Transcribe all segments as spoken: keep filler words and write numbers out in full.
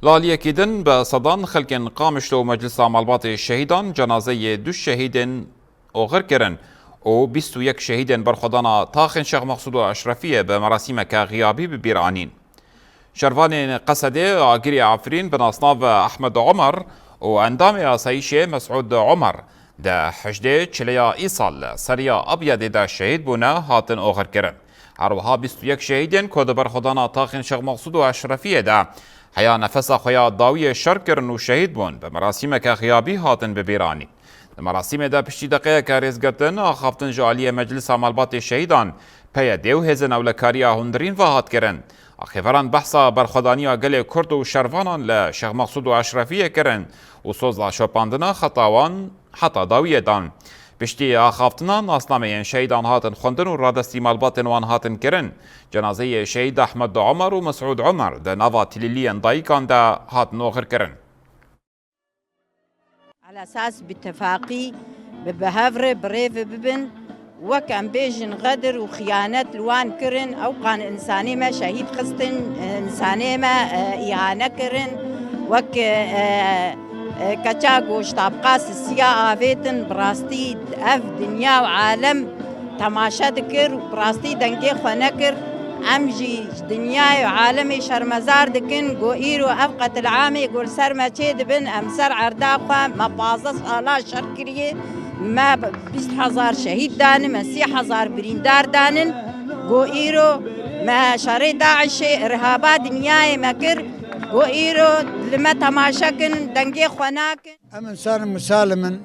Li aliyekî din bi sedan xelkên Qamişlo û Meclisa Malbatê Şehîdan cenazeyê du şehîdên oxir kirin û bîst û yek şehîdên berxwedana taxên Şêx Mexsûd û Eşrefiyê bi merasîmeke xiyabî bi bîr anîn. Şervanên Qesedê, Agirê Efrîn bi nasnav Ehmed Omer û endamê asayîşê Mesûd Omer di hejdê çileya îsal li Seriya Abyadê de şehîd bûne, hatin oxir kirin. Her wiha bîst û yek şehîdên ku di berxwedana taxên Şêx Mexsûd û Eşrefiyê de heya nefesa xwe ya dawiyê şer kirin û şehîd bûn, bi merasîmeke xiyabî hatin bi bîr anîn. Di merasîmê de piştî deqeyeke rêzgirtin, axaftin ji aliyê Meclisa Malbatê Şehîdan, P Y D û Hêzên Ewlekariya Hundirîn ve hat kirin. Axêveran behsa berxwedaniya gelê Kurd û şervanan li Şêx Mexsûd û Eşrefiyê kirin û soza şopandina xeta wan heta dawiyê dan. Piştî axaftina, nasnameyên şehîdan hatin xwendin û radestî malbatên wan hatin kirin. Cenazeyê şehîd Ehmed Omer û Mesûd Omer di nava tilîliyên dayikan de hatin oxir kirin. Ala esas bi tefaqî bi, bi hev re bi rê ve bibin, wek em bêjin xedir û xiyanet li wan kirin, ew qan insanê me şehîd xistin, insanê me, e, îhane kirin, wek, e, e, keça goştabqa sisiya avêtin, bi rastî ev dinya û alem temaşe dikir û bi rastî dengê xwe nekir. Em jî dinyayê û alemê şermezar dikin, ku îro ev qetilamê ku li ser me çê dibin, em ser erda xwe, me pazdeh sala şer kiriye, me bîst hezar şehîd danin, me sî hezar birîndar danin, ku îro me şerê DAIŞê, irhaba dinyayê me kir, ku îro li me temaşe kin, dengê xwe nakin. Em însan misalim in,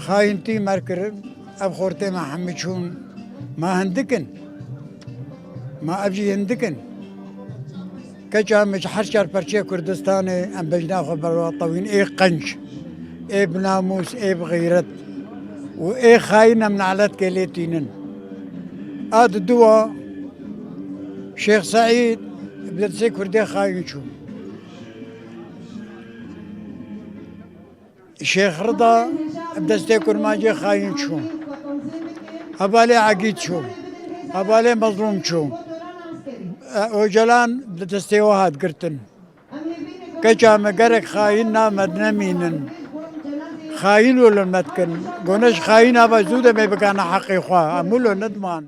xayintî me kirin, ev xortê me hemî çûn, ma hindik in, ma ev jî hindik in. Keça min ji her çar perçeyê Kurdistanê em bejna xwe berwa tewîn, ê qenc, ê bi namûs, ê bi xeyret û ê xayîn em naletke lê tînin. A di dua Şêx Seîd bi destê Kurdê xayîn çû. Şêx Rida bi destê kurmancê xayîn çû. Hevalê Egîd çû. Hevalê Mezlûm çû. E, Ocalan bi destê we hat girtin. Keça me gerek xayîn na me nemînin. Xayîn wilo me dikin. Gone ji xayîna ve zû demê bikane heqê xwe. Em wilo nediman.